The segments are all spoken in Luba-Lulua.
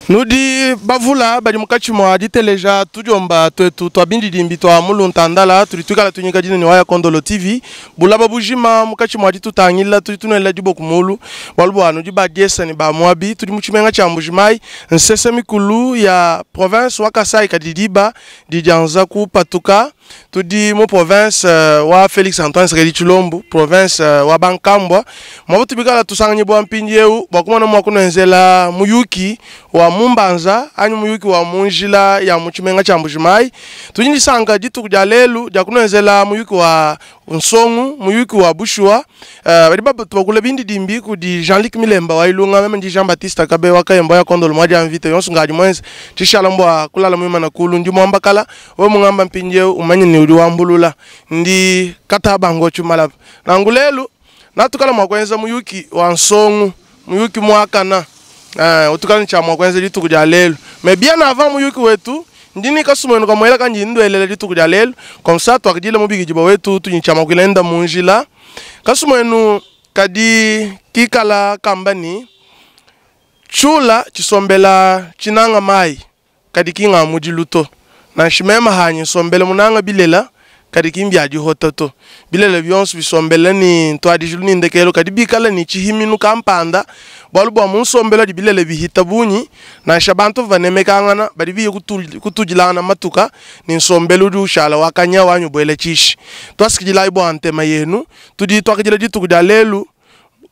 Nudi bavula badi mukatshi mua diteleja tudiomba tuetu tua bindidimbi tua muluntandala tudi tuikala tunyika dina ne waya Kondolo TV bulaba bujima mukatshi mua ditutangila tudi tunuela diboku mulu bualu bua nudi ba diesa ne ba muabi tudi mu tshimenga tshia Mbujimayi nsese mikulu ya province wa Kasai kadi diba didianza kupatuka. Tudi mu province wa Felix Antoine Tshisekedi Tshilombo, province wa Bankambua, muaba tubikala tusanganyibua mpindieu bua kumona mua kunuenzela muyuki wa mu mbanza anyi muyuki wa mu njila ya mu tshimenga tshia Mbujimayi. Tudi ne disanka dituku dia lelu dia kunuenzela muyuki wa nsongu, muyuki wa bushuwa. Badi bakula bindidimbi kudi Jean-Luc Milemba wa Ilunga, meme ndi Jean-Baptiste Kabe wa Kayemba ya Kondolo Muadi ya Mvita yonso ngadi muenze tshishala mbua kulala muimana kulu ndi muambakala. Wewe mungamba mpindieu umanye ne udi wambulula ndi katabango tshimalapa. Nangu lelu natukala mua kuenza muyuki wa nsongu, muyuki muakana utukala ne tshia mua kuenza dituku dia lelu. Mais bien avant muyuki wetu ndi ne kasumenu kamuela kandi nduelela dituku dia lelu comme ça tuakidile mubikidi ba wetu tunyi tshia mua kuilenda mu njila. Kasumenu kadi kikala kamba ni tshula tshisombela tshinanga mai kadi ki nga mudilu to. Nansha meme hanyi nsombele munanga bilela kadi ki mbia dihota to. Bilela bionso bisombele ni ntuadijilu ni ndekelo kadi bikala ni tshihiminu kampanda bualu bua mu nsombelo adi bilela bihita bungi nansha bantu banemekangana badi biye kutudilangana matuka ni nsombelo udi ushala wakanya wanyu buela tshishi. Twasikidilayi bua ntema yenu tudi twakidila dituku dia lelu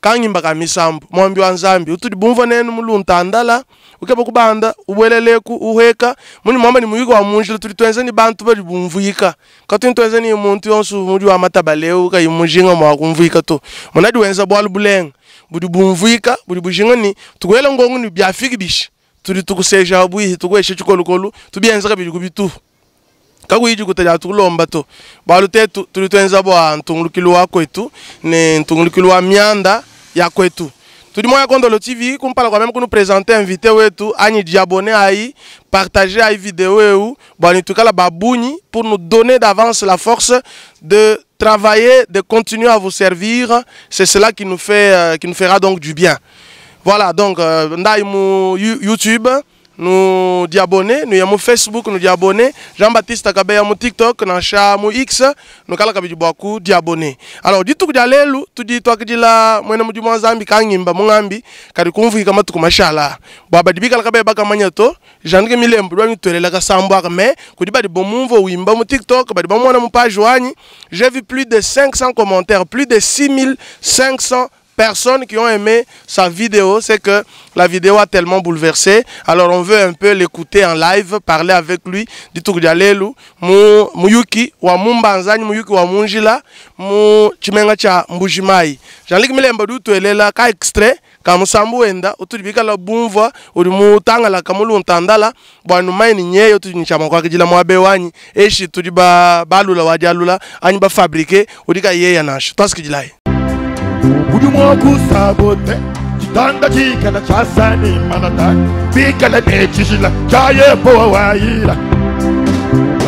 kangimba ka misambu mwambi wa Nzambi utudi bumvua nenu muluntandala ukeba kubanda ubweleleku uheka muni mwamba ni muyuki wa munjila tudi tuenza ni bantu badi bumvuika katuni tuenza ni muntu yonso mudi wa matabaleu kayi mujinga mwa kumvuika to munadi wenza bwalu bulenga budi bumvuika budi bujinga ni tukwela ngongo ni byafiki bishi tudi tukuseja bwihi tukweshe chikolokolo tubienza kabidi kubitu kakuyi kutaja tukulomba to balu tetu tuli tuenza bwa ntungulukilu wa kwetu ne ntungulukilu wa mianda ya kwetu. Tudi moya Kondolo TV kumpala kwa meme kunu présenter invité wetu anyi diabonné ai partager ai vidéo eu bwa nitukala babunyi pour nous donner d'avance la force de travailler, de continuer à vous servir. C'est cela qui nous fait qui nous fera donc du bien. Voilà, donc ndai mu YouTube nous diabonner, nous yamo Facebook nous diabonner, Jean-Baptiste Kabeya mu TikTok, nansha mu X, nous kala kabidi bwaku diabonner. Alors dituku dia lelu tudi twakidila mwena mudimu wa Nzambi kangimba mungambi kadi kumvuika matuku mashala. Bwa badi bikala kabe bakamanya to Jean-Luc Milembo lwa mituelela kasambu aka mais kudi badi bomumvo wimba mu TikTok badi bamona mu page wanyi, j'ai vu plus de 500 commentaires, plus de 6500 personnes qui ont aimé sa vidéo. C'est que la vidéo a tellement bouleversé. Alors on veut un peu l'écouter en live, parler avec lui. Dituku dia lelu, mu muyuki wa mumbanzani, muyuki wa munjila, mu chimenga cha Mbujimayi. Jean-Luc Milembo du tuelela ka extrait ka musambu wenda utulibika la bumva uri mutangala kamulu ntandala bwa numaini nyeyo tudi nchama kwa kijila mwabe wanyi eshi tudi ba balula wajalula anyi ba fabriquer udika yeya nasho twasikijilai. Udi mwa kusabote chitanda chikala chasani manata bikala ne chishila chaye poa waila.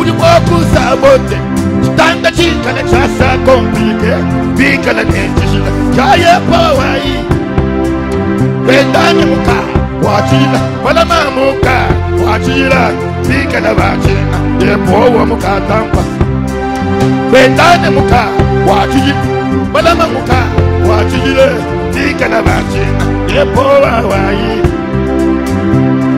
Udi mwa kusabote chitanda chikala chasa komplike bikala ne chishila chaye poa waila. Bendani muka wachila wala mamuka wachila bikala wachila ye poa muka tampa. Bendani muka wachila wala mamuka wachile bikala wachila ye poa waila.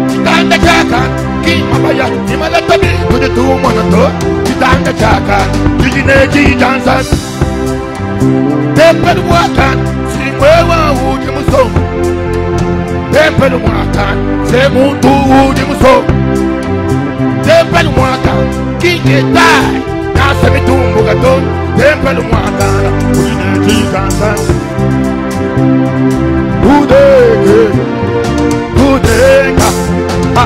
Chitanda chaka kimabaya imalatabi tudi tumona to chitanda chaka chijineji jansan tempel mwaka simwewa uji musomo tempel mwaka semuntu uji musomo tempel mwaka kingetai nasa mitumbu gato tempel mwaka ujineji jansan udeke udeka ha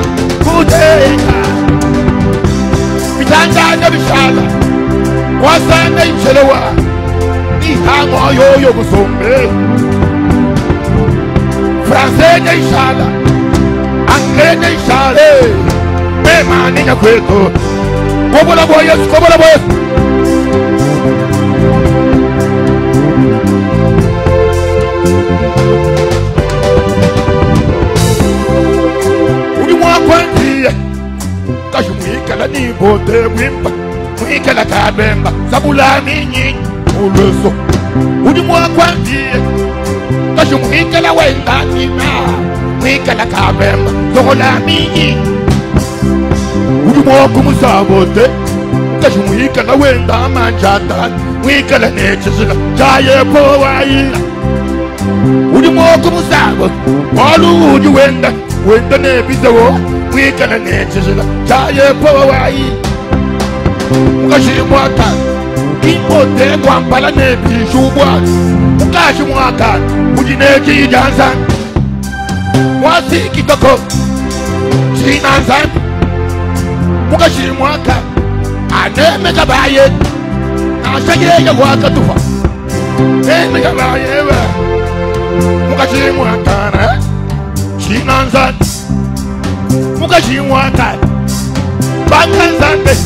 udeka bitanda na bishala wasanga ichelewa ihango yoyo kusombe français na ishala anglais na ishale mema ni kwetu kobola boyes kobola boyes. Udi Mwikala ni bote bwimpa mwikala kabemba sabula minyi uluso udi mwakwambie kashi mwikala wenda nina mwikala kabemba sokola minyi udi mwakumusabote kashi mwikala wenda manjata mwikala nechisila chayepo waila udi mwakumusabote walu udi wenda wenda nebizewo mwikala nechisila chayepo waila mukashi mwaka imote kwampala nebishubwa mukashi mwaka udi nechijanza mwasikitoko chinanzambi mukashi mwaka anemeka baye nashayeya wakatufa nemeka bayeba mukashi mwaka chinanzambi mukashi mwaka bakanzambe.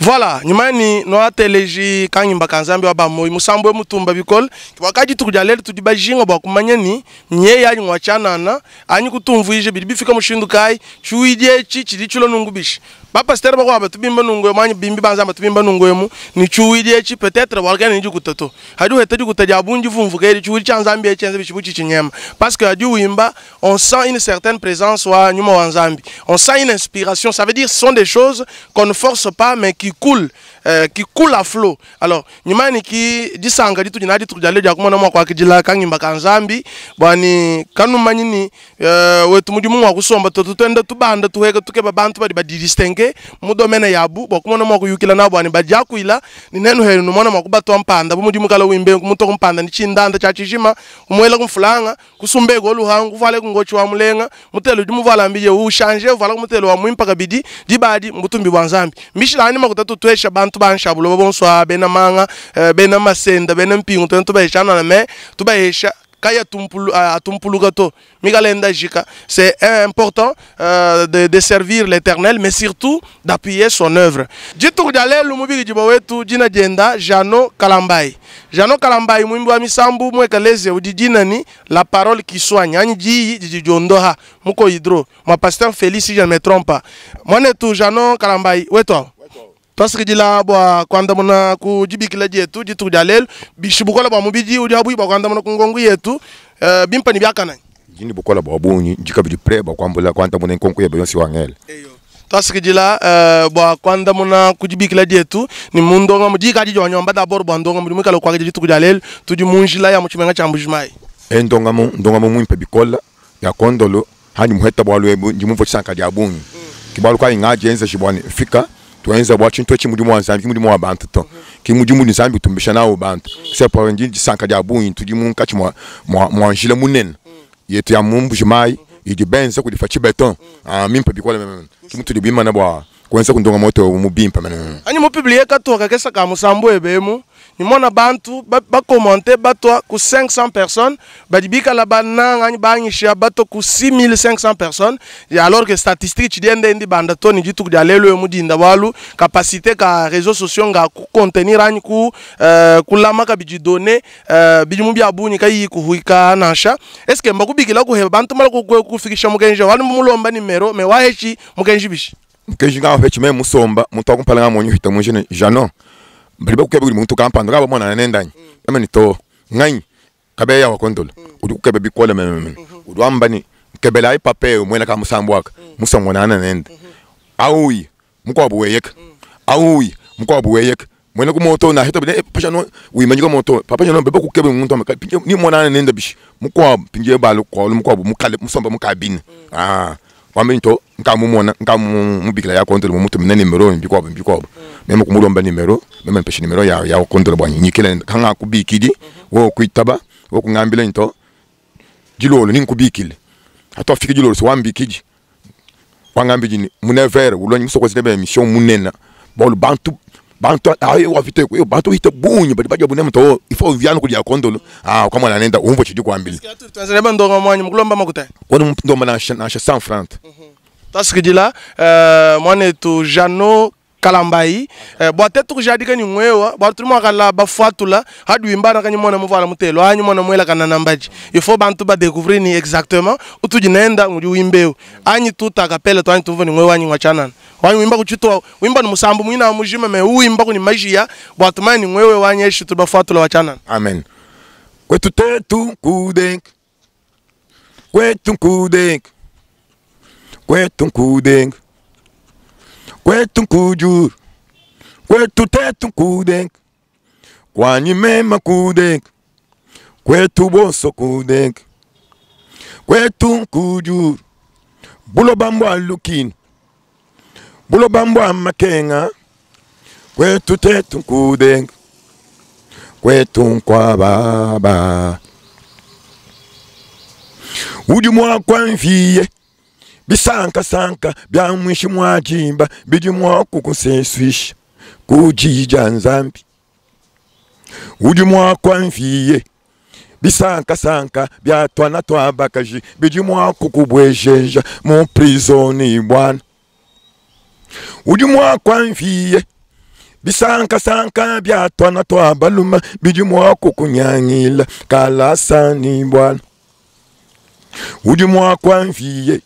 Voilà, nyumani noateleji kangimba kanzambi wa bamoyi musambwe mutumba bikol wakati tukujalele tudi bajinga bwa kumanya ni nye yanyu mwachanana anyi kutumvuije bidi bifika mushindu kai chuidie chi chidi chulo nungu bishi ba pasteur ba kwa tubimba nungu manyi bimbi banzamba tubimba nungu emu ni chuidie chi peut-être walgani nji kutato hadu hetaji kutaja bunji vumvuka eri chuidi cha nzambi echenze bichibuchi chinyema parce que hadu wimba on sent une certaine présence wa nyuma wa nzambi, on sent une inspiration, ça veut dire ce sont des choses qu'on ne force pas mais qui coule à flot. Alors nyumani ki disanga ditu jinadi tukujale ja kumona mwa kwa kijila kangimba kanzambi bwani kanumanyi ni wetu mudimu wa kusomba tutenda tubanda tuheka tukeba bantu badi badidistingue mu domaine yabu bwa kumona mwa kuyukila na bwani bajakuila ni neno heri numona mwa kubatwa mpanda bu mudimu kala wimbe kumuto kumpanda ni chindanda cha chijima kumwela kumfulanga kusumbego oluhangu vale kungochi wa mulenga mutelo dimu vala mbije u changer vala kumutelo wa mwimpa kabidi dibadi mbutumbi bwa nzambi mishila ni makutatu twesha bantu banshabulo bonsoir bena manga bena masenda bena mpingu tento baishana na me tubaisha kaya tumpulu atumpuluka to mikalenda jika. C'est important de servir l'Éternel mais surtout d'appuyer son œuvre. Jitu jalelu mubili jibo wetu jina jenda Jano Kalambayi. Jano Kalambayi mwimbi wa misambu mwekaleze udijina ni la parole qui soigne anyi ji jijondoha muko hydro ma pasteur Félix si je ne me trompe pas. Mwanetu Jano Kalambayi wetu twasikidila bwa kwandamuna kujibikila jetu jitu jalelu bishibukola bwa mubiji udi habu bwa kwandamuna kungongu yetu bimpa ni byakana jini bukola bwa bunyi jika bidi pre bwa kwambula kwandamuna nkonko yebe yonsi wangele twasikidila bwa kwandamuna kujibikila jetu ni mundonga mujika jijo wanyomba d'abord bwa ndonga muri mukalo kwa jitu jalelu tudi munjila ya muchimenga cha mbujimai endonga mu ndonga mu mwimpe bikola ya kondolo hani muheta bwa lwebu njimumvo chisanka dia bunyi kibalu kwa ingaje enza shibwani fika tuenza bwa chintu echi mudimu wa nzambi mudimu wa bantu to ki mudimu nzambi tumbisha nawo bantu c'est pour ndi disanka dia bunyi tudi munkachi mwa mwa njila munene yetu ya mumbu jimai idi benza kudifa chibeton ah mimpa bikola meme ki mutu dibima na bwa kwenza kundonga moto mubimpa mene anyi mu publier katoka kesa ka musambo ebemu nimona bantu ba commenter batwa ku 500 personnes badibika la bananga anyi banyisha bato ku 6500 personnes et alors que statistique chidiende ndi banda to ni jitu dia lelo mudinda walu capacité ka réseaux sociaux nga ku contenir anyi ku kulama ka biji donner biji mu bya bunyi kayi kuhuika nansha est ce que mbakubikila ku bantu mala ku kufikisha mukenje wali mulomba nimero me wahechi mukenje bishi mukenje nga wahechi me musomba muntu akumpala nga monyu hita munjene jano bali bakukebe kuli muntu kampanda ngaba mwana nanendanyi ame ni to nganyi kabeya wakondola udi kukebe bikola meme udi ambani kebela ai pape mwena ka musambo aka musambo nana nenda auyi mukwabu weyeka auyi mukwabu weyeka mwena kumoto na hito bide pasha no wimanyika moto papa no beba kukebe muntu amaka ni mwana nenda bishi mukwabu pinje balu kwa mukwabu mukale musomba mukabini ah wambe to nkamumona nkamubikila ya kondola mutu mene nimero mbikwabu mbikwabu meme kumulomba nimero meme mpesha nimero ya ya kondola bwa nyikile kanga kubikidi wo kuitaba wo kungambile nto jilolo ninkubikile ato afike jilolo so wambikiji wangambiji munevere ulonyi musokozi nebe mission munena bolu bantu bantu ayo wafite ko bantu hita bunyi bali baje bunema to ifo vyano kulia kondolo ah kama nanenda umvo chidi kwambili tuanze ndonga mwanyi mukulomba makuta wona ndomba na na 100 francs tasikidila mwanetu Jano Kalambayi bwa tetu kujadika ni mwewa bwa tuli mwakala bafuatula hadu imbana kanyi mwana muvala mutelo anyi mwana mwela kana nambaji il faut bantu ba découvrir ni exactement utujinenda ngudi wimbeo anyi tuta kapele to anyi tuvo ni mwewa anyi ngwachanana Wanyi wimba kuchitwa wimba ni musambu mwina mujima me uwimba kuni majia bwa tumani ngwewe wanyeshi tubafuatula wachana. Amen. Kwetu tetu kudenk. Kwetu kudenk. Kwetu kudenk. Kwetu kujur. Kwetu tetu kudenk. Kwanyi mema kudenk. Kwetu boso kudenk. Kwetu kujur. Bulo bambwa lukini. Bulo bambwa makenga. Kwetu tetu kudenk. Kwetu kwa baba. Udi mwakwa mviye bisanka sanka bya mwishi mwajimba bidi mwakukuseswisha kujija nzambi. Udi mwakwa mviye bisanka sanka bya twana twabakaji bidi mwakukubwejeja mu prisoni bwana. Udi mwakwa mviye bisanka sanka bya twana twabaluma bidi mwakukunyangila kalasani bwana. Udi mwakwa mviye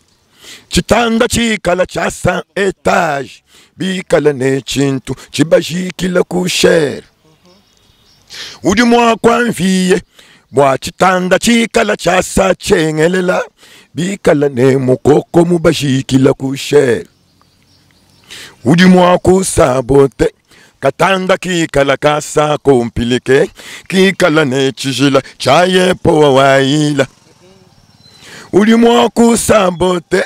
chitanda chikala cha 100 etage bikala ne chintu chibajikila kushere. Udi mwakwa mviye bwa chitanda chikala cha sa chengelela bikala ne mukoko mubajikila kushere. Udi mwakusabote katanda kikala kasa kompilike kikala ne chijila chaye powa waila. Udi mwakusabote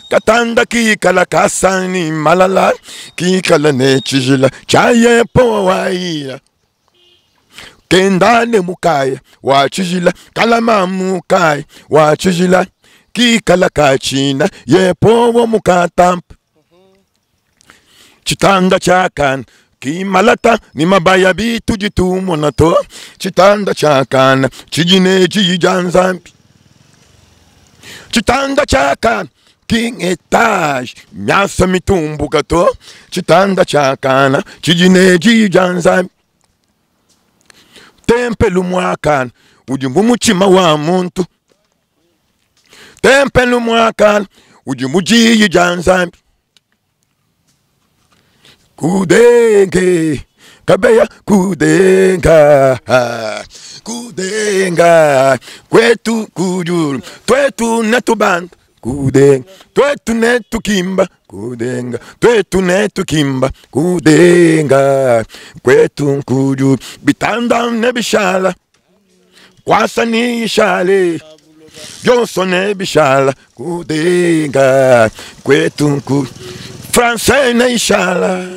katanda kikala kasa ni malala kikala ne chijila chaye powa waila. Kendane mukaya wa chijila kalama mukaya wa chijila kikala kachina ye powa mukatampa. Chitanda chakana kimalata ni mabaya bitu jitumona to. Chitanda chakana chijine chijanzambi. Chitanda chakana king etage myasa mitumbuka to. Chitanda chakana chijine chijanzambi. Tempelu mwakana udi mumuchima wa muntu. Tempelu mwakana udi mujiyi janzambi. Kudenge kabeya kudenga kudenga kwetu kujuru twetu netubanda kudenga twetu netukimba kudenga twetu netukimba kudenga kwetu kujuru bitanda nebishala kwasa ni ishale Johnson nebishala kudenga kwetu ku Français neishala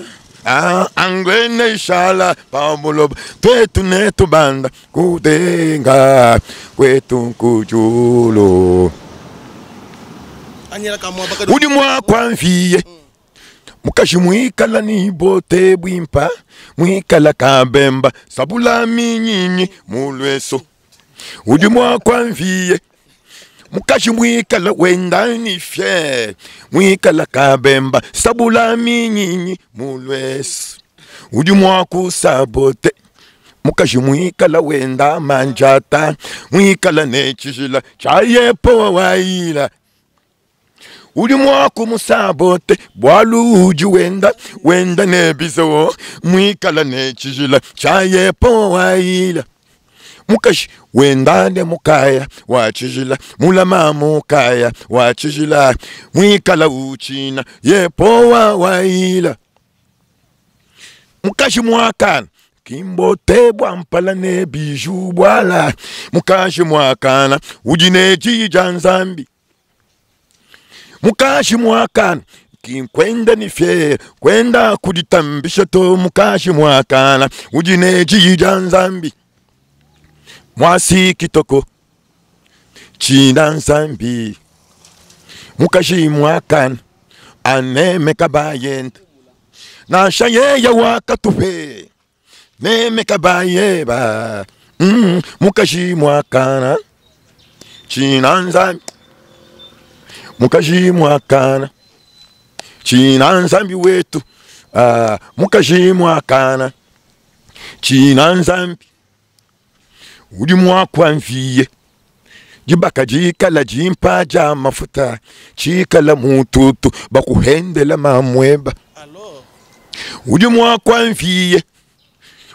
Anglais neishala pamuloba twetu netubanda kudenga kwetu kujulu. Udi mwakwa mviye mukashi mwikala ni bote bwimpa mwikala kabemba sabula minyinyi mulweso. Udi mwakwa mviye mukashi mwikala wenda ni fye mwikala kabemba sabula minyinyi mulweso. Udi mwakusabote mukashi mwikala wenda manjata mwikala nechijila chayepo waila. Udi mwakumusabote bwalu uji wenda wenda nebizo mwikala nechijila chayepo waila. Mukashi wendane mukaya wachijila mulama mukaya wachijila mwikala uchina yepowa waila. Mukashi mwakana kimbote bwampala ne biju bwala. Mukashi mwakana ujine jija nzambi. Mukashi mwakana kinkwenda ni fye kwenda kujitambisha to. Mukashi mwakana ujine jija nzambi. Mwasi kitoko china nzambi. Mukashi mwakana aneme kabayenda na shaye ya wakatupe neme kabayeba. Mukashi mwakana china nzambi. Mukashi mwakana china nzambi wetu. Mukashi mwakana china nzambi. Udi mwakwa mviye jibaka jikala jimpa ja mafuta chikala mututu bakuhendela mamweba. Udi mua kuamviye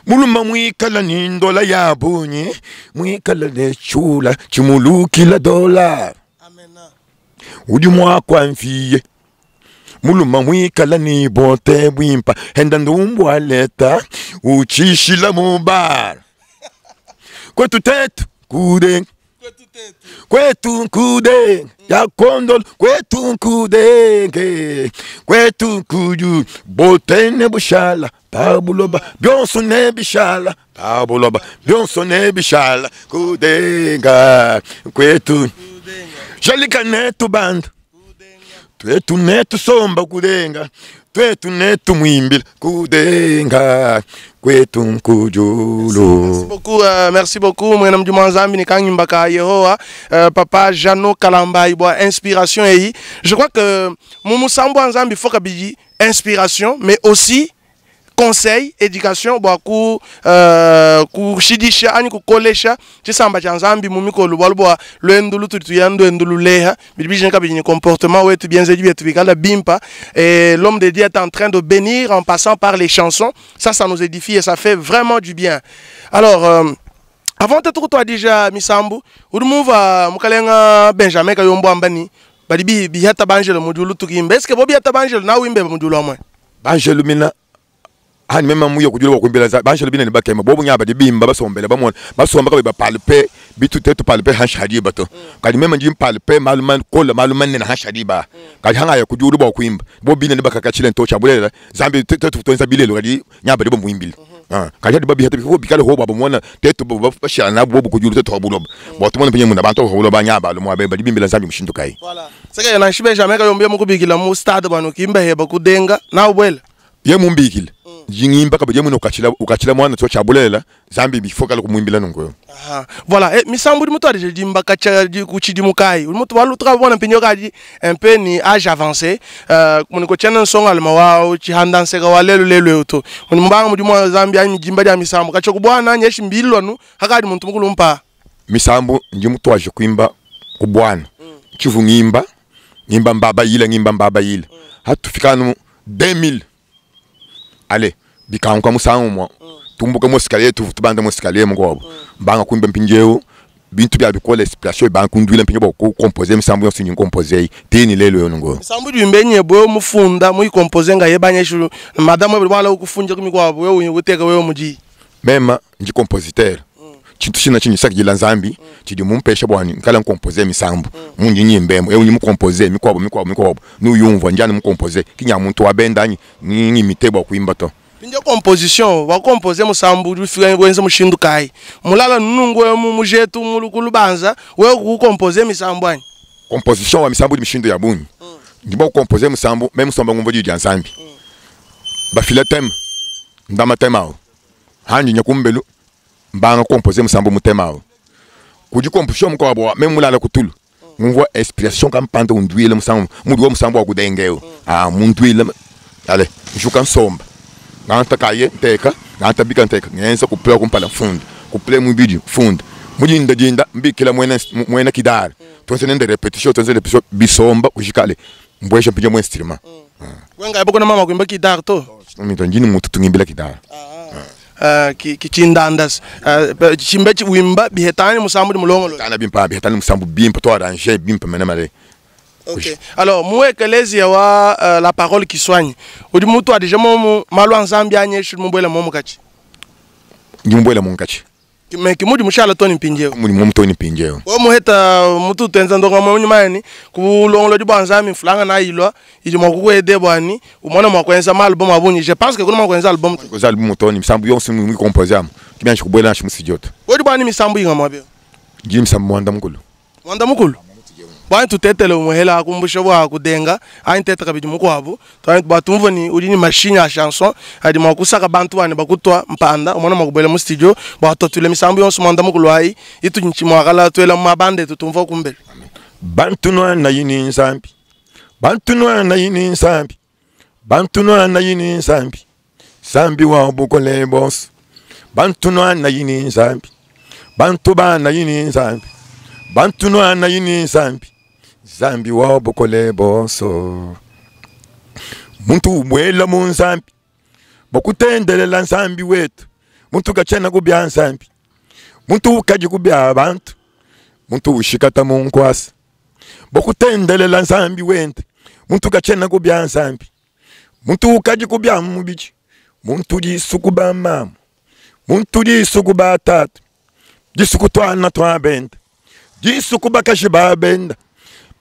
muluma muikala ni ndola ya bungi muikala ne chula chimulukila dola. Udi mua kuamviye muluma muikala ni bote bwimpa henda ndumbwa leta uchishila mu bar kwetu tetu kude kwetu nkude ya kondol kwetu nkudenge kwetu nkudu botene bushala pabuloba byonso ne bishala pabuloba byonso ne bishala kudenga kwetu jalika netu bandu twetu netu somba kudenga twetu netu mwimbila kudenga kwetu nkujulu. Merci beaucoup, merci beaucoup mwena mjuma Nzambi ni kangimba ka Yehowa papa Jano Kalamba ibwa inspiration eyi. Je crois que mu musambo wa Nzambi faut kabidi inspiration mais aussi conseil éducation bwa ku kushidisha ani kukolesha chisamba cha Nzambi mu mikolo bwa bwa lwendo lutu tuyando endo luleha bidi kabidi ni comportement wetu bienzeji bietu bikala bimpa et l'homme de Dieu est en train de bénir en passant par les chansons. Ça nous édifie et ça fait vraiment du bien. Alors avant tout toi déjà misambu urumuva mukalenga Benjamin Kayombo ambani bali bi bihata banjelo mujulu tukimbe. Est-ce que bo bihata banjelo na wimbe mujulu amwe banjelo mina hani mema muyo kujula kuimbela za banjelo bina ni bakema bobu nyaba di bimba basombela bamona basomba kabe bapalpe bitu tetu palpe hanshadi bato kali mema njim palpe maluman kola maluman ne hanshadi ba kali hanga ya kujulu ba kuimba bo bina ni bakakachile ntocha bulela zambi tetu tonza bilelo kali nyaba di bo muimbila. Kali hadi babi hata biko bikale ho babo mona tetu bo bashana na bobu kujulu tetu habuloba bo tumona penye muna bantu habuloba nyaba lo mwabe bali bimbela zambi mushindu kai. Voilà c'est que na shibe jamais kayombia mukubikila mu stade bano kimba heba kudenga na ubwela ye mumbikile jingimba kabe muno ukachila ukachila mwana to chabulela zambi bifoka lokumuimbila nongo. Aha voilà eh misambu di mutu adije dimba kacha di kuchidi mukai mutu walu tra bona pinyo kaji un peu ni âge avancé mun ko chana nsonga alma wa chihanda nseka wa lelu lelu uto mun mbanga mudi mwa zambi anyi jimba dia misambu kacho kubwana nyeshi mbilwa nu hakadi muntu mukulumpa misambu ndi mutu aje kuimba kubwana chivu ngimba ngimba mbaba yile ngimba mbaba yile hatufikanu 2000 allez bikanka musango mwa tumbuka mo escalier tu tubanda mo escalier mo mbanga kuimba mpinjeo bintu bya bikola inspiration ba kundwila mpinjo bo composer misambu yonse ni composer tini lelo yo ngo misambu jimbenye bwe mufunda mu composer nga yebanye shu madame bwe wala ukufunja kumikwa bwe uteka wewe muji mema ndi compositeur chintu china chinyi sakijila nzambi chidi mumpesha bwani nkala nkomposer misambu munji nyimbemo ewu nyimukomposer mikwabo mikwabo mikwabo nuyumva njani mukomposer kinya muntu wabendanyi ni mitebo kuimba to Pinjo composition wa composer musambu ufika wenza mushindu kai mulala nungu mu mujetu mulukulu banza we ku composer misambu anyi composition wa misambu di mishindu ya bunyi ndibo composer musambu meme musamba ngumvo di nzambi bafila tem ndama temao hanji nyakumbelu mbanga composer musambu mutemao kuji composition mkwabo meme mulala kutulu ngumvo inspiration kampanda undwile musambu mudu wa musambu wa kudengeo ah mundwile ale njuka nsomba nganta kaye teka nganta bika teka ngenza kupela kumpala funda kupela mubidi funda mujinda jinda mbikila mwena mwena kidara tonse nende repetition tonse repetition bisomba kushikale mbwesha mpija mwe instrument wenga yabo na mama kuimba kidara to mito njini mutu tungimbila kidara ki kichindandas chimbe wimba bihetani musambu mulongolo tana bimpa bihetani musambu bimpa to arranger bimpa mena male. Ok. Alors, moi, ecclésia wa la parole qui soigne. Odi mutu adije momu malu nzambi anye shi mumbwela momu kachi. Ngimbwela momu kachi. Me kimudi mushala toni mpinjeo. Mudi momu toni mpinjeo. O muheta mutu tenza ndonga mo nyumani kulongolo di banzambi mfulanga na ilwa idi mwakukwede bwani umona mwakwenza ma album abunyi. Je pense que kuna mwakwenza album. Kwa album toni misambu yonse mu composer am. Kimya kubwela shi musijoto. Odi bwani misambu inga mwabyo. Ngi misambu mwanda mukulu. Mwanda mukulu. Bwani tutetele umuhela akumbusha bwa kudenga ani tete kabidi mukwabo twani batumva ni uri ni machine ya chanson adi mwakusaka bantu bane bakutwa mpanda umona mwakubwela mu studio batotule misambu yonse mwanda mukulu ayi itu nchimwakala twela mu mabande tutumva kumbele. Bantu nwana yini nzambi bantu nwana yini nzambi bantu nwana yini nzambi zambi wa bukole boss bantu nwana yini nzambi bantu bana yini nzambi bantu nwana yini nzambi zambi wa bukole boso muntu ubwela mu nzambi Bua kutendelela Nzambi wetu, muntu katshiena ku bia Nzambi, muntu ukadi ku bia bantu, muntu ushikata mu nkuasa. Bua kutendelela Nzambi wende, muntu katshiena ku bia Nzambi, muntu ukadi ku bia mubidi, muntu disuku ba mamu, muntu disuku ba tatu, disuku tuana tua benda, disuku bakaji ba benda.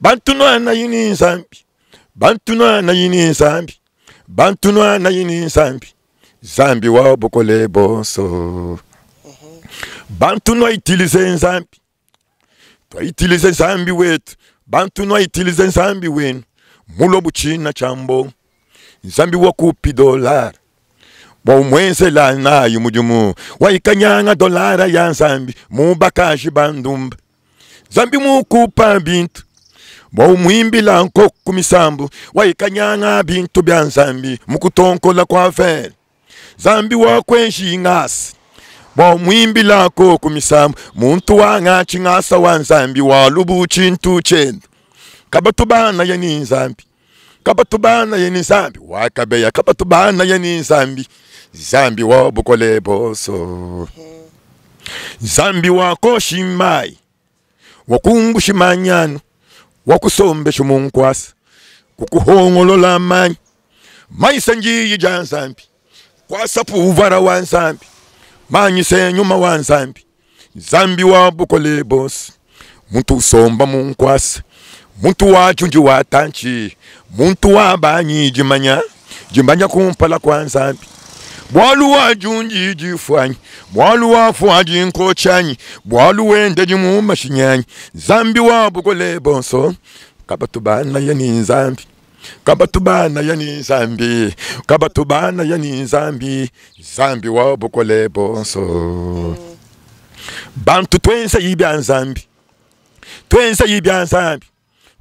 Bantu nuana yini Nzambi, bantu nuana yini Nzambi, bantu nuana yini Nzambi, Nzambi wa bukole bonso. Bantu nua utilize Nzambi, twa utilize Nzambi wetu, bantu nua utilize Nzambi wenu, mulo buchina cha mbongo, Nzambi wa kupi dollar bua umwenzela nayo mudimu, waikanyanga dolara ya Nzambi mu bakaji bandumba. Nzambi mukupa bintu bua umwimbila nkoku misambu, waikanyanga bintu bya Nzambi mukutonkola kwa vere. Nzambi wakwenshi ngasi bua umwimbila koku misambu, muntu wangachi ngasa wa Nzambi walubu chintu chenda. Kabatu bana ye ni Nzambi, kabatu bana ye ni Nzambi wakabeya, kabatu bana ye ni Nzambi, Nzambi wa bukole boso. Nzambi wakoshimai wakumbushimanyano wakusombesha munkwasa kukuhongolola manyi maisa njiyi ja Nzambi kwasa puvara wa Nzambi manyise nyuma wa Nzambi, Nzambi wa bukole boso. Muntu usomba munkwasa, muntu wajunji wa tanchi, muntu wa banyi jimanya jimanya kumpala kwa Nzambi. Bwalu wa junji jifwanyi, bwalu wa fwaji nkochanyi, bwalu wende jimu mashinyanyi. Nzambi wa bukole bonso, kabatu bana ya ni Nzambi, kabatu bana ya ni Nzambi, kabatu bana ya ni Nzambi, Nzambi wa bukole bonso. Bantu twensa yibya Nzambi, twensa yibya Nzambi,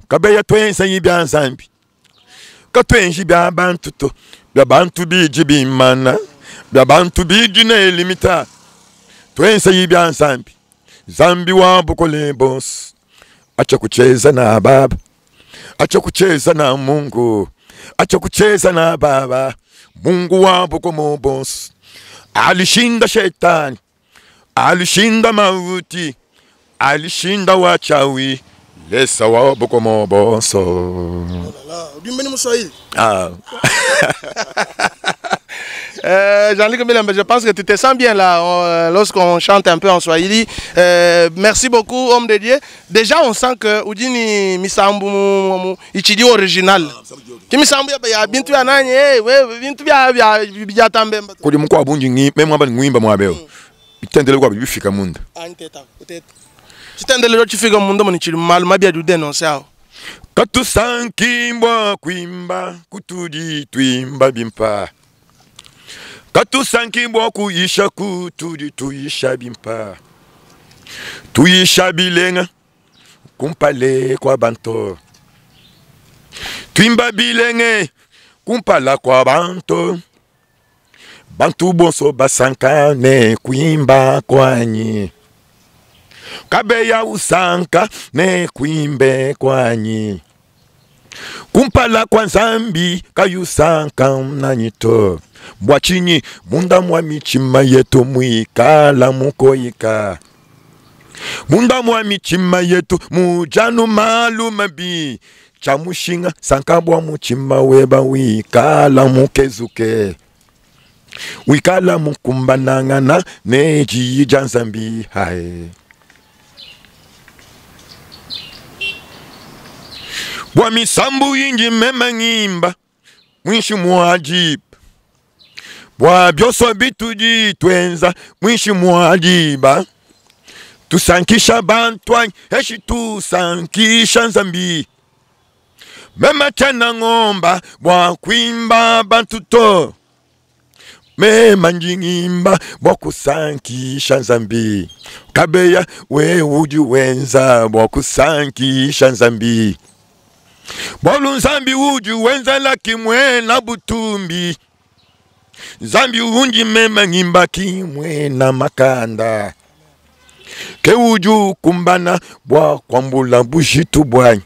kabeya twensa yibya Nzambi, katwenji bya bantu to, bya bantu biji bimana, bya bantu biji ne limita. Twensa yibya Nzambi, Nzambi wa bukole bonso. Acha kucheza na baba, acha kucheza na Mungu, acha kucheza na baba. Mungu wa bukole bonso alishinda shetani, alishinda mauti, alishinda wachawi, lesa wa bukole bonso. Oh là là, ujumbe ni Mswahili. Ah. Jean-Luc Mbilembe, je pense que tu te sens bien là, lorsqu'on chante un peu en Swahili. Merci beaucoup, homme de Dieu. Déjà, on sent que Udini misambu ichidi original. Ki misambu ya bintu ya nani, eh, we bintu ya ya ya tambemba. Kodi mko abunji ngi, meme mwaba ngwimba mwabeo. Bitendele kwa bifika munda. Anteta, uteta. Chitendele chifika munda moni chili malu mabia du dénoncer ao. Katusankimbwa kuimba kutudi tuimba bimpa. Katusankimbwa kuisha kutudi tuisha bimpa. Tuisha bilenga kumpale kwa banto. Tuimba bilenge kumpala kwa banto. Bantu bonso basankane kuimba kwanyi. Kabeya usanka ne kuimbe kwanyi. Kumpala kwa Nzambi kayusanka mnanyito. Bwachinyi munda mwa michima yetu mwikala mukoyika. Munda mwa michima yetu mujanu malumabi. Chamushinga sanka bwa muchima weba wikala mukezuke. Wikala mukumbanangana neji ja Nzambi hae. Bwa misambu yingi mema ngimba mwishi mwajibu. Bwa byoso bitudi twenza mwishi mwajiba. Tusankisha bantwanyi heshi tusankisha Nzambi. Mema tena ngomba bwa kuimba bantu to. Mema njingimba bwa kusankisha Nzambi. Kabeya we uji wenza bwa kusankisha Nzambi. Bwalu Nzambi uji wenza laki mwena butumbi. Nzambi unji mema ngimba kimwe na makanda. Ke uju kumbana bwa kwambula bushitu bwanyi.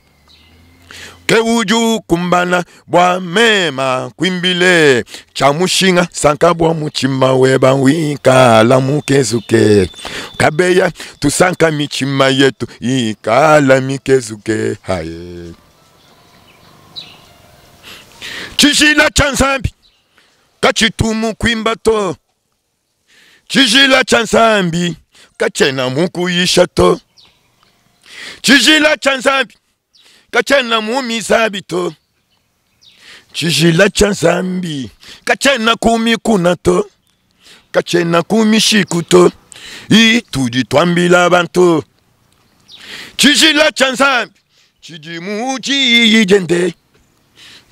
Ke udi ukumbana bua mema kuimbile tshia mushinga sanka bua mutshima weba wikala mukezuke kabeya tusanka mitshima yetu ikala mikezuke haye tshijila tshia nzambi katshitu mu kuimba to Tshijila tshia Nzambi katshiena mu kuyisha to. Tshijila tshia Nzambi katshiena mu mizabi to. Tshijila tshia Nzambi katshiena ku mikuna to, katshiena ku mishiku to. Itudi tuambila bantu tshijila tshia Nzambi tshidi mu diyi diende.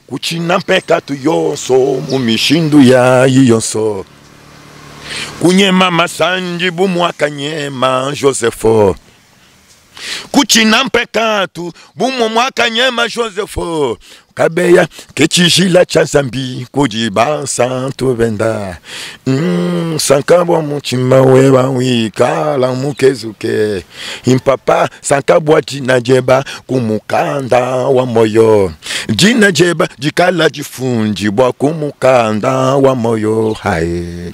Kutshina mpekatu yonso mu mishindu yayi yonso, kunyema masandi bu muakanyema Josefo. Kutshina mpekatu bu muakanyema Josefo. Kabeya ke tshijila tshia Nzambi kudi bansantu benda. Sanka bua mutshima weba wikala mukezuke. Impapa sanka bua dina dieba ku mukanda wa moyo. Dina dieba dikala difundibua ku mukanda wa moyo. Hae.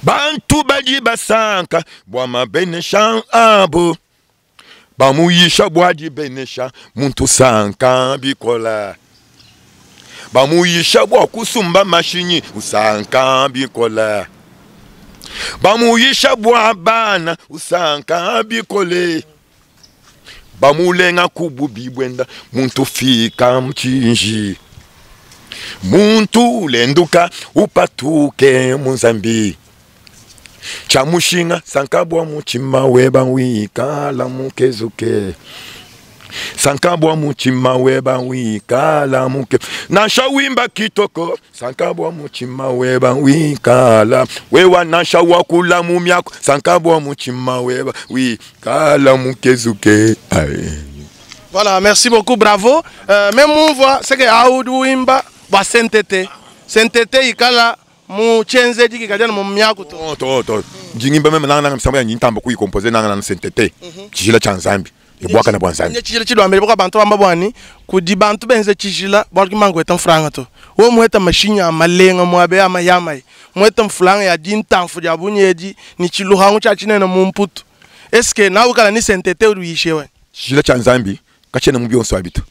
Bantu badi basanka bua mabenesha abo. Bamuyisha bua dibenesha muntu sanka bikola. Bamuyisha bua kusumba mashinyi usanka bikola. Bamuyisha bua bana usanka bikole. Bamulenga ku bubi buenda muntu fika mtshinji. Muntu ulenduka upatuke mu Nzambi. Tshia mushinga sanka bua mutshima weba wikala mukezuke. Sanka bua mutshima weba wikala muke. Nansha wimba kitoko sanka bua mutshima weba wikala. Wewa nansha wakula mu miaku sanka bua mutshima weba wikala mukezuke. Aye. Voilà, merci beaucoup, bravo. Même on voit, c'est que Aoudou Wimba, ba sainteté. Sainteté ikala mu tshienzedi kikadi anu mu miaku to. To, to, to. Ndi ngimba meme nanga nanga misambo yanyi ntamba kuyikomposer nanga nanga sainteté. Tshijila tshia Nzambi. Ebwaka na bwa Nzambi. Nye tshijila tshilwambele bwa bantu bamba bwani kudi bantu benze tshijila bwa ki mangu eta mfranga to. Wo mueta mashinya a malenga mwabe a mayamai. Mueta mfranga ya dintamfu dia bunyedi ni tshiluhangu tshia tshinene mu mputu. Est-ce que na ukala ni sainteté udi uyishewe? Tshijila tshia Nzambi katshiena mu bionso abi to.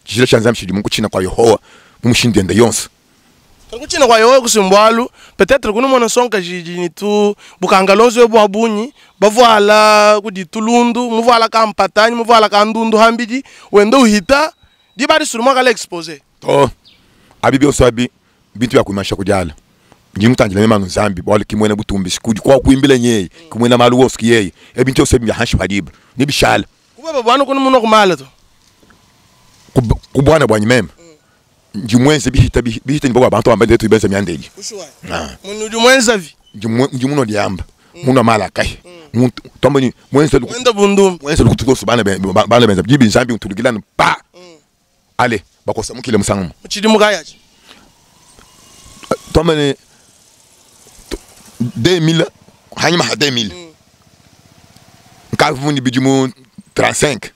Tshijila tshia Nzambi tshidi mu kutshina kwa Yehowa mu mushindu ende yonso. Kutshina kwa Yehowa kusimbwalu peut-être kuno mona sonka jiji ni tu bukangalonzo bwa bunyi bavuala kudi tulundu muvuala kampatani muvuala kandundu hambidi wendo uhita dibari suruma kala exposé. To abi bionso abi bintu ya kuimasha kujala. Ndi mutangila mema Nzambi bwali kimwena butumbi kudi kwa kuimbila nyeye kimwena malu wose kiyeye ebintu byose bya hanshi padiba ni bishala. Kubaba bwana kuno muno kumala to. Kubwana bwanyi mema. Ndi mwenze bihita bihita nibo abantu bambaye ndetu ibenze myandeli. Ushuwa. Munu ndi mwenza vi. Ndi muno diamba. Muno mala kai. Muntu tomboni mwenze luku. Mwenda bundum. Mwenze luku tukoso bana bana benza jibi Nzambi utulugilana pa. Ale bakosa mukile musangu. Chidi mukayachi. Tomboni 2000 hanyuma ha 2000. Nkavundi bidimu 35.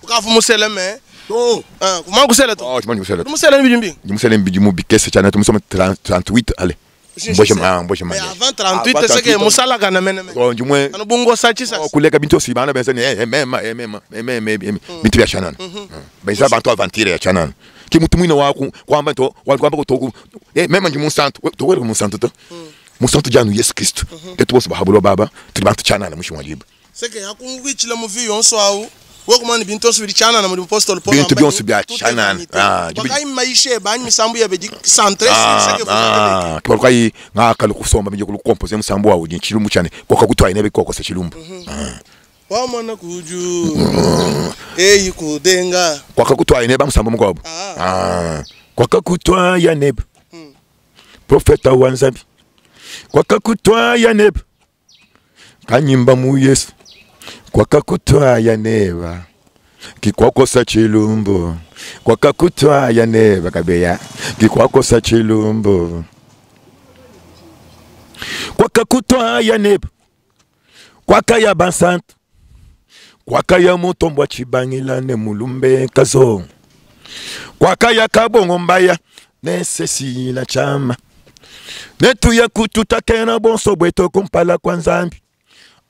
Ukavu museleme. To. Kuma kusela to. Oh, chimani kusela to. Musele ni bijimbi. Ndi musele ni bidimu bikese cyane tumusoma 38 ale. Mboje ma, mboje ma. Mais avant 38, c'est que musala kana mene mene. Oh, ndi mwe. Ano bungo sachi sa. Oh, kuleka bintu si bana benza ni mema mema mema bintu ya chanana. Benza bantu avantire ya chanana. Ki mutu mwina wa ku kwamba to wa kwamba ko to mema ndi musantu to wele musantu to. Musantu janu Yesu Kristo. Tetu bose bahabulo baba tuli bantu chanana mushi mwalibu. C'est que yakungwichila mu vi yonso awu. Wokumani bintu byose biri chanana muri Apostle Paul. Bintu byose bya chanana. Bakai maishe banyi misambu ya bedi centre c'est que vous avez. Kwa kai ngaka kusomba binje kukompoze musambu wawo ni chilumbu cyane koka kutwaye nebe koko se chilumbu. Wa mwana kuju. Eyi kudenga. Kwaka kutwaye nebe musambu mugabo. Kwaka kutwaye nebe. Profeta wa Nzambi. Kwaka kutwaye nebe. Kanyimba mu Yesu. Kwakakutwaya neba kikwakosa chilumbu kwakakutwaya neba kabeya kikwakosa chilumbu kwakakutwaya neba kwakaya bansantu Kwakaya mutombwa tshibangila ne mulumbe kazo. Kwakaya kabongo mbaya ne sesila chama. Netuye kututakena bonso bwetu kumpala kwa Nzambi.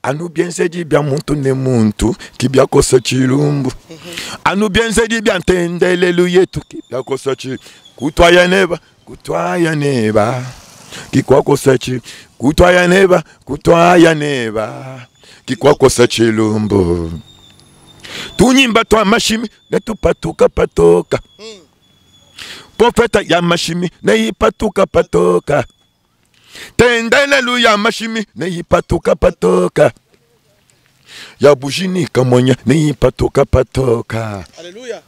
Anu bienzedi bya muntu ne muntu kibyakosa chilumbu. Anu bienzedi bya ntendelelu yetu kibyakosa chi kutwaya neba kutwaya neba kikwakosa chi kutwaya neba kutwaya neba kikwakosa chilumbu. Tunyimba twa mashimi netupatuka patoka. Profeta ya mashimi neipatuka patoka. Tendelelu ya mashimi neipatuka patoka. Ya bujini kamonya neipatuka patoka. Haleluya.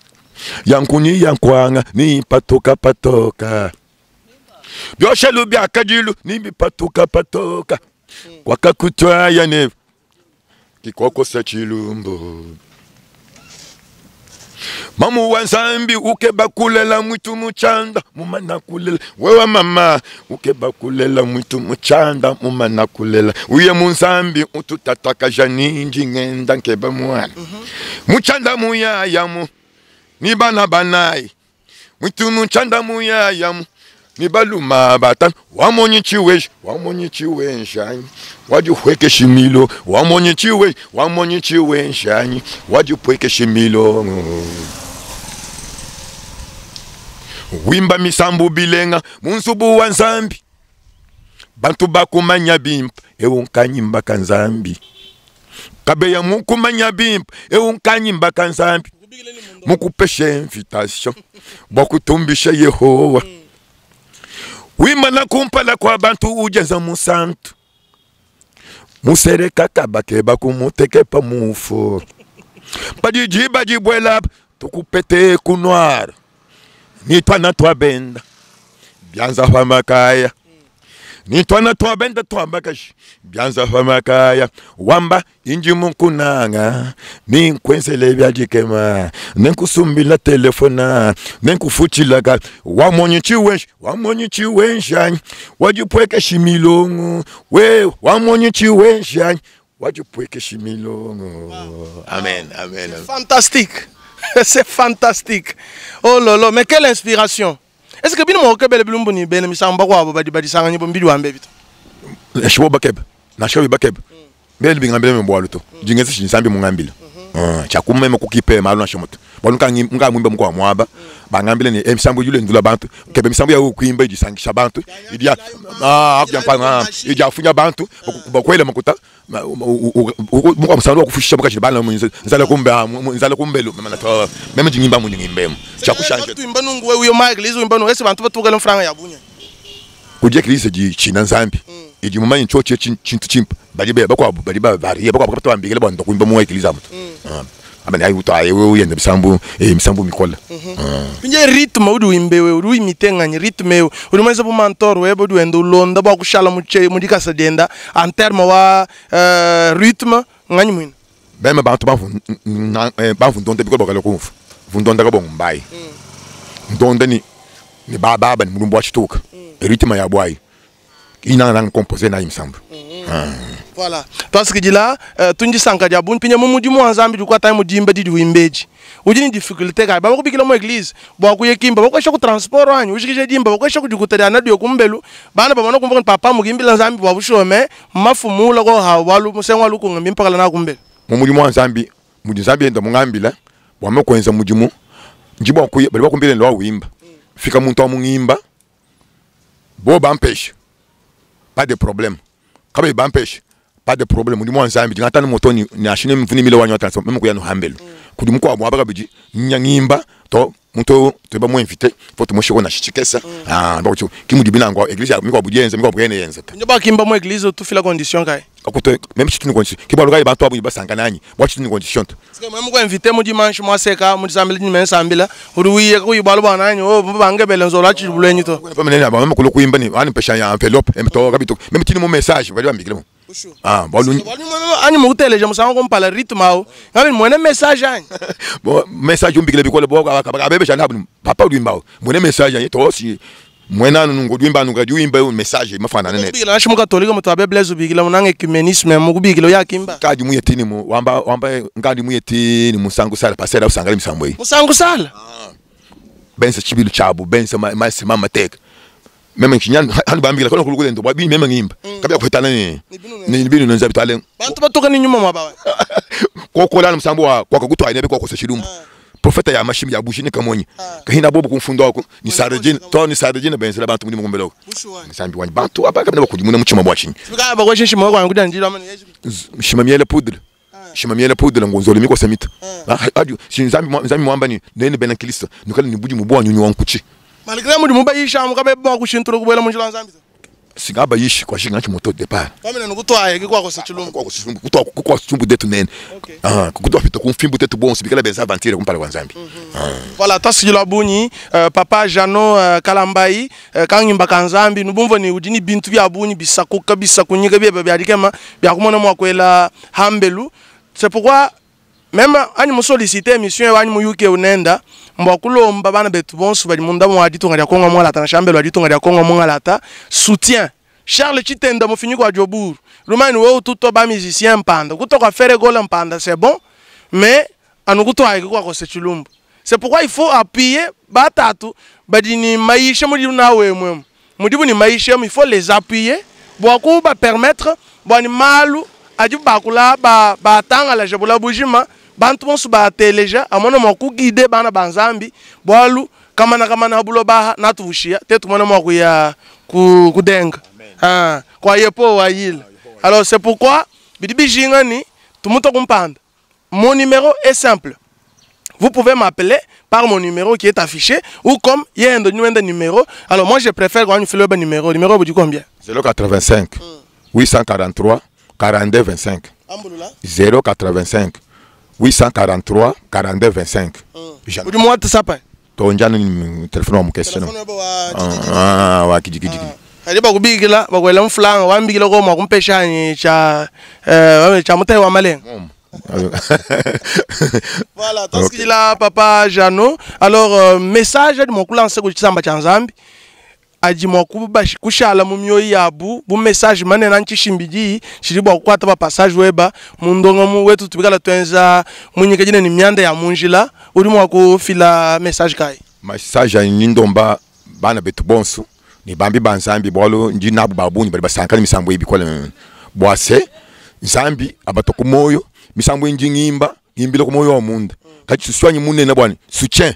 Ya nkuni ya nkwanga neipatuka patoka. Byoshelu bya kajilu nibipatuka patoka. Kwakakutwaya ne kikwakosa chilumbu. Mamu wa Nzambi ukeba kulela mwitu muchanda mumana kulela wewe mama ukeba kulela mwitu muchanda mumana kulela uye munzambi ututataka janinji ngenda nkeba mwana muchanda muyayamu ni bana banai mwitu muchanda muyayamu ni baluma batano wamonyi chiweji wamonyi chiwenjanyi wajipweke shimilo wamonyi chiwe wamonyi chiwenjanyi wajipweke shimilo wimba misambu bilenga munsubu wa Nzambi bantu bakumanya bimpa eunkanyimba ka Nzambi kabeya mukumanya bimpa eunkanyimba ka Nzambi mukupeshe invitation bwakutumbisha Yehowa wimana kumpala kwa bantu ujenza musantu musereka kabake bakumuteke pa mufu padijiba jibwela tukupete kunwara nitwana twabenda byanza pamakaya nitwana twabenda twambakashi byanza pamakaya wamba inji mukunanga ninkwenzele byajikema nenkusumbila telefona nenkufuchilaka wamonyi chiwenshi wamonyi chiwenshanyi wajipweke shimilongo we wamonyi chiwenshanyi wajipweke shimilongo. Amen, amen. Fantastique. C'est fantastique. Oh lolo, mais quelle inspiration. Est-ce que bino mokebele bilumbu ni bene misamba kwabo badi badi sanganye bombili wambe bito? Shibo bakeba. Na shibo bakeba. Mbele bingambele mbwalu to. Jingezi shinsambi mungambila. Chakumeme kukipe malu na shomoto. Bwalu nga mwimba mkwa mwaba. Bangambile ni misambo yule ndula bantu. Kebe misambo ya kuimba ijisangisha bantu. Idia ah ija afunya bantu bakwele makuta. Mukwa msando wa kufushisha mkachi bana nzala kumbe nzala kumbelu mama na meme jingimba mu ngimbemo. Chakushanje. Tuimba nungu wewe Mike lizo imba nungu ese bantu batukale mfranga ya bunya. Kujia kilise ji china Nzambi. Iji mumanyi nchoche chintu chimpa. Bali be bakwa bali ba bari bakwa bakwa bambigele bando kuimba mu ekiliza mutu. Amene ayi utaye wewe uyende misambu misambu mikola. Pinje ritme udi uimbewe udi uimitenga ritme eu. Udi mwenza bu mentor webe udi wenda ulonda bwa kushala muche mudikasa denda en terme wa rythme nganyi mwina. Bema bantu bavu bavu ndonde bikola bakala kumfu. Vundonda ka bongo mbai. Ndonde ni ni baba ni mulumbu wa chituka. Ritme ya bwai. Ina na composer na misambu. Voilà. Parce que là, tundi sanka dia bun pinya mumu dimu nzambi du kwata mudimba di wimbeji. Udi ni difficulté ka ba ko bikila mu église, bo ku yekimba, bo ko shoko transport anyu, ushikije dimba, bo ko shoko dikuta dia na dio kumbelu. Bana ba bona kumva papa mugimbila nzambi bwa bushome, mafumula ko ha walu musengwa luku ngambi mpakala na kumbelu. Mu mudimu wa nzambi, mudi nzambi enda mungambila, bwa mekwenza mudimu. Njibwa ku bali bakumbile ndo wimba. Fika muntu amungimba. Bo bampesha. Pas de problème. Kabe bampesha. Pas de problème. Mudimu wa nzambi ngata no motoni ni ashine mvuni mile wanyo transport meme kuya no hambelo. Kudi mko wa mwabaka biji nyangimba to muntu to ba mu invité faut to moshiko na shichikesa. Ah donc ki mudi binangwa église ya miko bujenza miko bwene yenza. Nyoba kimba mu église tu fila condition kai. Akuto même si tu ne condition ki baluka bantu abu basanga nani. Bo tu ne condition. Parce que même ko invité mu dimanche moi seka mu sambila ni men sambila uri wiye ku ibalu bananyi o bange belenzo la chibulenyi to. Pa menene ba meme kulo kuimba ni ani pesha ya enveloppe to kabito même tini mo message bali bambikile mo. Ah, bon, nous... Ani muteleje musango kompala rythme awo. Ngabe mwene message anyi. Bon, message umbikile bikole bo abebe jana papa ulimba. Mwene message anyi to si Mwena nungu wimba nungu kadi wimba message mafanana ne. Kubikila nashi mukatolika mutu abe Blaise ubikila munange ecumenisme mukubikila yakimba. Kadi muyetini mu wamba wamba ngandi muyetini musangu sala pasera usangale misambo iyi. Musangu sala. Benza chibilu chabu benza ma mama tek. Meme kinyan hanu bambila kono kulukule ndo babi meme ngimba. Kabya kupetana ni. Ni binu nza bitale. Bantu batoka ni nyuma mwabawe. Kokola musambo wa kwa kutwa inebe kwa kosa chilumbu. Profeta ya mashimi ya bushini kamonyi. Kahina bobo kumfundo wako ni sarejini to ni sarejini benzela bantu muri mugombelo. Nsambi wanyi bantu abaka bana bakujimuna muchima bwachinyi. Sibika bakoshe shimo kwa nguda njira mani Yesu. Shima miele poudre. Shima miele poudre ngonzolo miko semita. Adu nzambi nzambi mwamba ni nene bena Kristo. Nukali ni budi mubwa nyunyu wankuchi. Malgré muri mubayisha mukabe bwa kushinturo kubwela munjira nzambi. Singaba yishi kwa shinga moto départ. Pamene nukutwaye kwa kosa chilumbu. Kwa kosa chilumbu kutwa kwa chilumbu detu nene. Ah kutwa pita kumfimbu tetu bonso bikala benza aventure kumpala kwa nzambi. Voilà tasigila bunyi papa Jano Kalambayi kangimba kanzambi nubumvo ni udini bintu bya bunyi bisakuka bisakunyika bya bya dikema bya kumona mwakwela hambelu. C'est pourquoi même ani mu solliciter mission ani mu UK unenda mbwa kulomba bana betu bonso bali munda mu aditunga lya Kongo mwalata na shambelo aditunga lya Kongo mwalata soutien Charles Chitenda mufinyi kwa Jobur Rumani wewe tuto ba musicien mpanda kutoka faire goal mpanda c'est bon mais anukuto haiki kwa kose chilumbu. C'est pourquoi il faut appuyer batatu badini maisha muri nawe mwemu mudibu ni maisha il faut les appuyer bwa kuba permettre bwa ni malu adi bakula ba batanga la jabula bujima bantu bonso bateleja amona mwa bana banzambi bwalu kamana kamana bulo baha natuvushia tetu mwana mwa kuya kudenga ah kwa yepo wa yila. Alors c'est pourquoi bidibi jingani tumuto kumpanda. Mon numéro est simple. Vous pouvez m'appeler par mon numéro qui est affiché ou comme il y a un numéro. Alors moi je préfère quand on fait le numéro. Numéro vous dit combien? 085 843 42 25. 085 843 42 25. Vous dites moi tout ça pas. Tonjana ni téléphone mu question. Ah wa kiji kiji. Ali bakubikila bakwela mfulanga wambikila ko mwakumpeshanyi cha cha mutai wa malenga. Voilà, parce qu'il a papa Jano. Alors message de mon coulan seko tsamba cha Nzambi. Aji mwakuba kushala mu myoyo yabu bu message manena ncishimbiji shiri bwa kukwata ba passage weba mundongo mu wetu tubikala twenza munyika jine ni myanda ya munjila uri mwakufila message kai. Message ni ndomba bana betu bonso ni bambi banzambi bwalo ndi nabu babunyi bali basankana misambo ibikola bwase nzambi abatoko moyo misambo inji ngimba ngimbile ku moyo wa munda kati suswanyi munene bwani soutien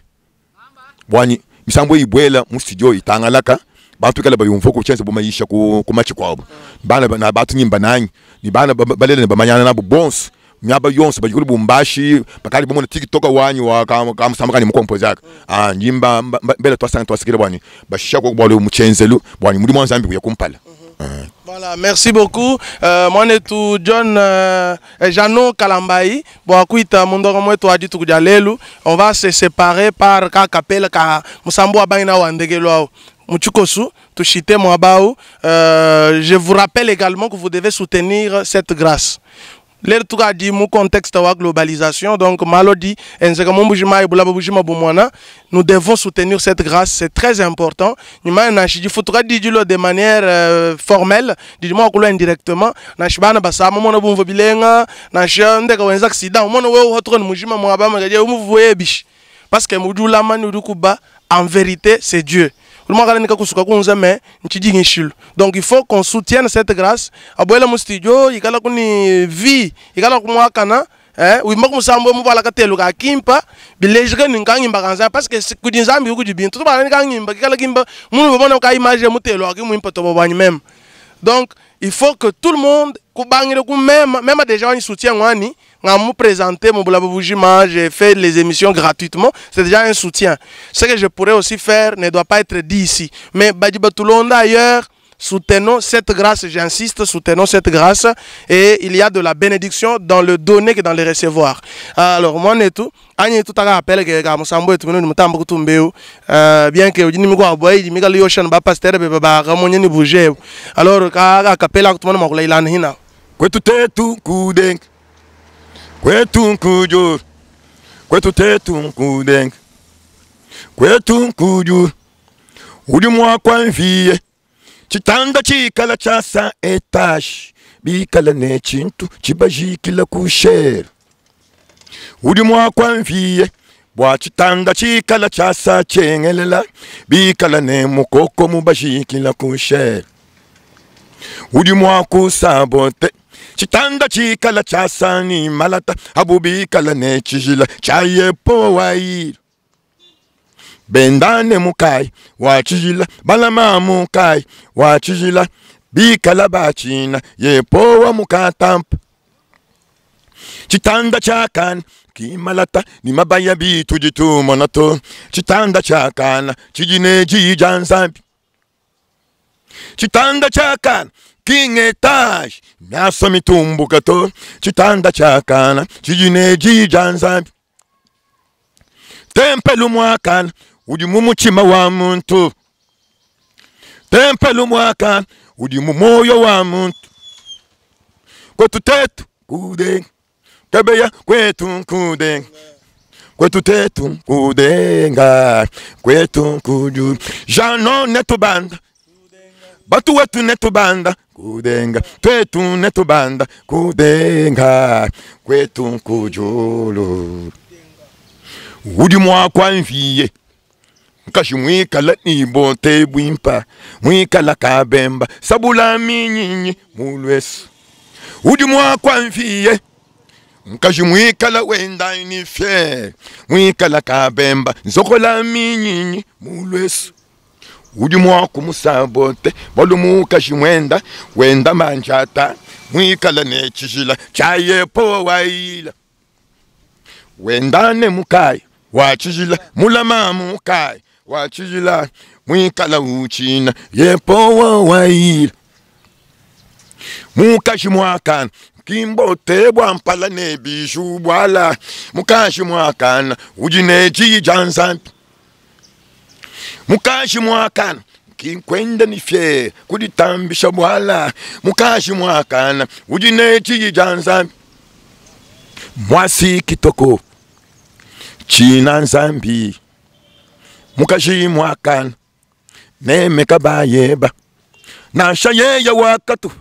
bwani misambo ibwela mu studio itangalaka bantu kala bayumva ko chenze bomayisha ku kumachi kwabo bana na batu nyimba nanyi ni bana balele bamanyana nabo bonso myaba yonse bajikuli bumbashi bakali bomona TikTok wanyu wa kamusamba kani mukompoza yaka ah nyimba mbele twasanga twasikile bwani bashisha ko bwalo muchenzelu bwani muri mwanzambi kuya kumpala. Voilà, merci beaucoup. Moi tout John Jano Kalambayi. Bon, akuita mondoro mwetu adi tukuja lelu. On va se séparer par ka kapela ka musambo abaina wa ndegelo ao. Muchukosu, tushite mwabao. Je vous rappelle également que vous devez soutenir cette grâce. L'air tout a dit mon contexte de la globalisation donc malodi nous devons soutenir cette grâce, c'est très important. Ni faut dire de manière formelle, dis-moi indirectement, na basama mona bumvo bilenga, na ndeka wenza accident, mona wewe hotron mujima mwaba magaje umuvuye bish. Parce que mudula mani kuba en vérité c'est Dieu. Donc il faut qu'on soutienne cette grâce. Abuela mu studio, ikala kuni vie, ikala kumwakana, eh, wimba kumusambo mu bala katelo ka kimpa, bilejike ni ngimba kanza parce que kudi nzambi kudi bintu to bala ngimba kikala kimba, munu bona ka image mutelo akimwimpa to bwanyi même. Donc il faut que tout le monde kubangire ku même même déjà on soutient wani ngamu présenter mon bujima, j'ai fait les émissions gratuitement, c'est déjà un soutien. Ce que je pourrais aussi faire ne doit pas être dit ici. Mais Badiba Toulonda ailleurs, soutenons cette grâce, j'insiste, soutenons cette grâce et il y a de la bénédiction dans le donner que dans le recevoir. Alors moi netu, anyi tout à appel que ga musambo etu minu mutambo kutumbeu, bien que ujini miko aboy, mika lioshan ba pasteur be ba ramonye ni bouger. Alors ka kapela kutumana makula ilani hina. Kwetu tetu kudeng. Kwetu nkujur, kwetu tetu nkudeng, kwetu nkujur. Udi mua kuamviye tshitanda tshikala tshiasa etage bikala ne tshintu tshibajikila ku shere. Udi mua kuamviye bua tshitanda tshikala tshiasa tshiengelela bikala ne mukoko mubajikila ku shere. Udi mua kusabote tshitanda tshikala tshiasa ni malata abu bikala ne tshijila tshia Yehowa. Bendane mukai wa tshijila, balama mukai wa tshijila, bikala batshina Yehowa mukatampa. Tshitanda tshiakana kimalata ni mabaya bitudi tumona to. Tshitanda tshiakana tshidi ne diyi dia Nzambi. Tshitanda tshiakana king etage miasa mitumbuka to. Tshitanda tshiakana tshidi ne diyi dia Nzambi. Tempelu muakana udi mu mutshima wa muntu. Tempelu muakana udi mu moyo wa muntu. Kwetu tetu kudenga kabeya kwetu kudenga kwetu tetu kudenga kwetu kuju jano netubanda batu wetu netubanda kudenga twetu netubanda kudenga kwetu kujulu. Udi mwakwa mviye nkashi mwikala ni bote bwimpa mwikala kabemba sabula minyinyi mulwesu. Udi mwakwa mviye nkashi mwikala wenda ni fye mwikala kabemba nzokola minyinyi mulwesu. Udi mwaku musabote balu mukashi mwenda wenda manjata mwikala ne chijila chayepo waila wendane mukai wa chijila mulama mukai wa chijila mwikala uchina yepo waila mukashi mwakana kimbote bwa mpala ne biju bwala mukashi mwakana ujine chijanzambi mukashi mwakana kinkwenda ni fye kuditambisha bwala mukashi mwakana ujine chijanzambi mwasi kitoko china nzambi mukashi mwakana neme kabayeba nasha yeya wakatu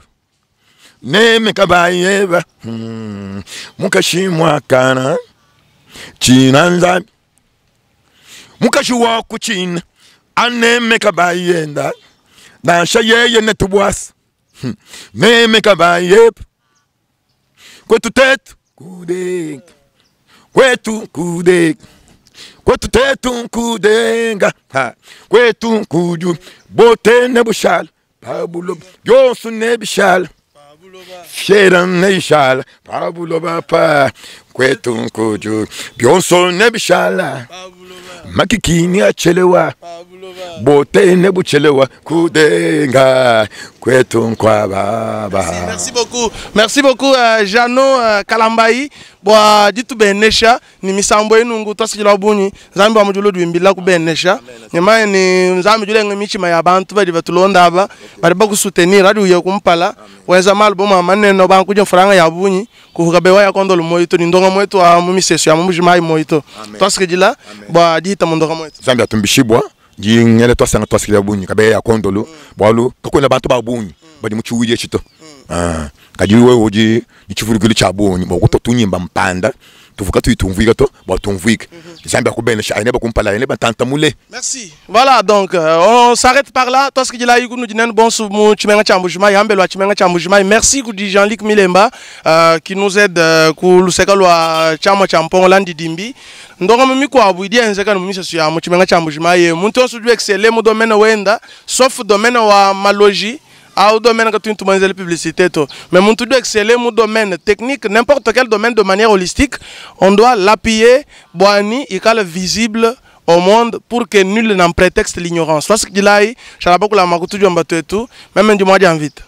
neme kabayeba mukashi mwakana china nzambi mukashi wakuchina aneme kabayenda nasha yeye netubwasa neme kabayeba kwetu tetu kudenga kwetu kudenga kwetu tetu kudenga ha kwetu kuju bote ne bushala pabulo yonsu ne bishala fiera ne ishala pabulo bapa kwetu kuju byonso ne bishala makikini achelewa bote ne buchelewa kudenga kwetu kwa baba. Merci beaucoup. Merci beaucoup Jano Kalambayi bwa ditu benesha ni misambo inungu twasikila bunyi Nzambi wa mujulu duimbila kubenesha nyama ni Nzambi jule ngemichima ya bantu bali batulonda aba bali bakusutenir adi uye kumpala wenza malbomu maneno bankuja franga ya bunyi kuvuka bewa ya kondolo moito ni ndonga mwetu wa mumiseso ya mumujimai moito twasikila bwa dita mondonga mwetu Nzambi atumbishibwa jingele twasanga twasikila bunyi kabe ya kondolo bwalu kakwenda bantu ba bunyi bali muchiwije chito kaji wewe uji nichivurugulu cha bunyi bokuto tunyimba mpanda tuvuka tuitumvika to ba tumvika Nzambi akubenesha aine bakumpala aine batantamule. Merci. Voilà donc on s'arrête par là. Toi ce que là nous dinen bon sou mu chimenga cha Mbujimayi ambelo chimenga cha Mbujimayi. Merci ku di Jean-Luc Milemba qui nous aide ku luseka lwa chama cha Mpongo landi dimbi. Ndonga mimi kwa abu idi enzeka no misa ya mu chimenga cha Mbujimayi. Muntu onso du exceller mu domaine wenda sauf domaine wa malogie au domaine que tu nous publicité to. Mais muntu doit exceller mu domaine technique, n'importe quel domaine de manière holistique, on doit l'appuyer boani ikale visible au monde pour que nul n'en prétexte l'ignorance. Parce que là, je suis là, même du mois d'invite.